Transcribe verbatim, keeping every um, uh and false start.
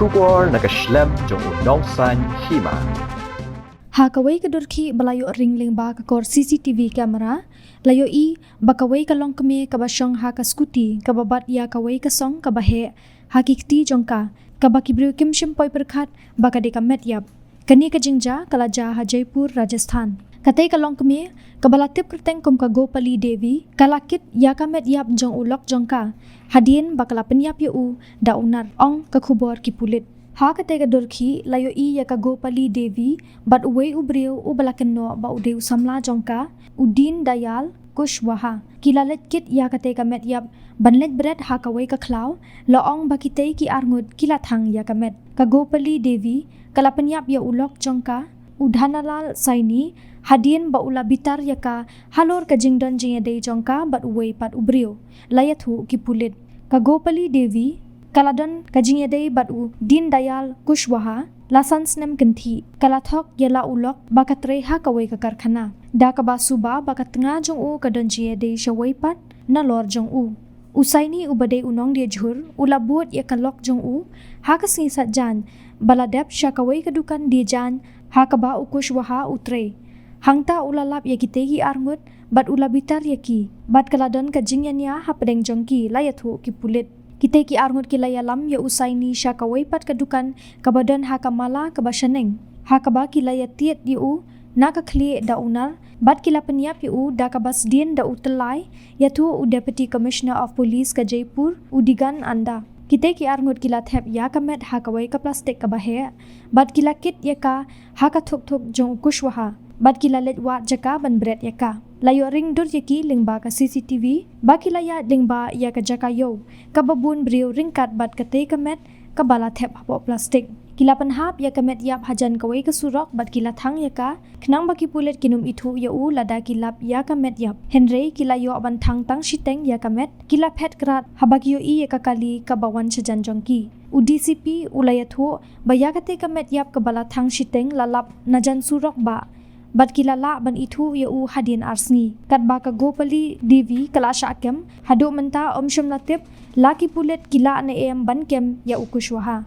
Khubor na ka shlem jong u nongsan hima. Ha kawei ka dur khih ba la ïoh ring lyngba ka kor C C T V camera, la ïohi ba kawei ka longkmie kaba shong ha ka scooty kaba bat ïa kawei ka song kaba heh ha ki kti jong ka, kaba ki briew kim shym poi pyrkhat ba ka dei ka met ïap. Kane ka jingjia ka la jia ha Jaipur, Rajasthan. Katei ka longkmie kaba la tip kyrteng kum ka Gopali Devi ka la kit ïa ka met ïap jong u lok jong ka hadien ba ka la pynïap ïa u da u nar, ong ka khubor ki pulit. Ha katei ka dur khih la ïohi ïa ka Gopali Devi bad uwei u briew uba la kynnoh ba u dei u samla jong ka, u Deen Dayal Kushwaha. Ki la leit kit ïa katei ka met ïap ban leit bret ha kawei ka khlaw, la ong ba kitei ki arngut ki la thang ïa ka met. Ka Gopali Devi ka la pynïap ïa u lok jong ka, u Dhanalal Saini, hadien ba u la bitar ïa ka halor ka jingdon jingïadei jong ka bad uwei pat u briew, la ïathuh ki pulit. Ka Gopali Devi ka la don ka jingïadei bad u Deen Dayal Kushwaha la san snem kynthih. Ka la thok ïa la u lok ba ka trei ha kawei ka karkhana, da kaba suba ba ka tnga jong u ka don jingïadei shawei pat nalor jong u. U Saini uba dei u nongdie jhur u la bud ïa ka lok jong u ha ka sngi Saitjaiñ ba la dep sha kawei ka dukan die jaiñ ha kaba u Kushwaha u trei. Hangta u la lap ïa kitei ki arngut bad u la bitar ïa ki, bad ka la don ka jingïania hapdeng jong ki, la ïathuh ki pulit. Kitei ki arngut ki la ïalam ïa u Saini sha kawei pat ka dukan kaba don ha ka mala kaba shaneng, ha kaba ki la ïatied ïa u na ka khlieh da u nar bad ki la pynïap ïa u da kaba sdien da u tyllai, ïathuh u Deputy Commissioner of Police ka Jaipur, u Digant Anda. Kitei ki arngut ki la thep ïa ka met ha kawei ka plastik kaba heh bad ki la kit ïa ka ha ka thuk thuk jong u Kushwaha bad ki la leit wad jaka ban bret ïa ka. La ïoh ring dur ïa ki lyngba ka C C T V ba ki la ïaid lyngba ïa ka jaka ïew kaba bun briew ryngkat bad katei ka met kaba la thep hapoh plastik. Ki la pynhap ïa ka met ïap hajan kawei ka surok bad ki la thang ïa ka, khnang ba ki pulit kin ym ithuh ïa u lada ki lap ïa ka met ïap. Hynrei ki la ïoh ban thang tang shiteng ïa ka met, ki la phet krat haba ki ïohi ïa ka kali kaba wan shajan jong ki. U D C P u la ïathuh ba ïa katei ka met ïap kaba la thang shiteng la lap najan surok bah bad ki la lah ban ithuh ïa u hadien ar sngi. Katba ka Gopali Devi ka la shah kem, haduh mynta ym shym la tip la ki pulit ki lah ne em ban kem ïa u Kushwaha.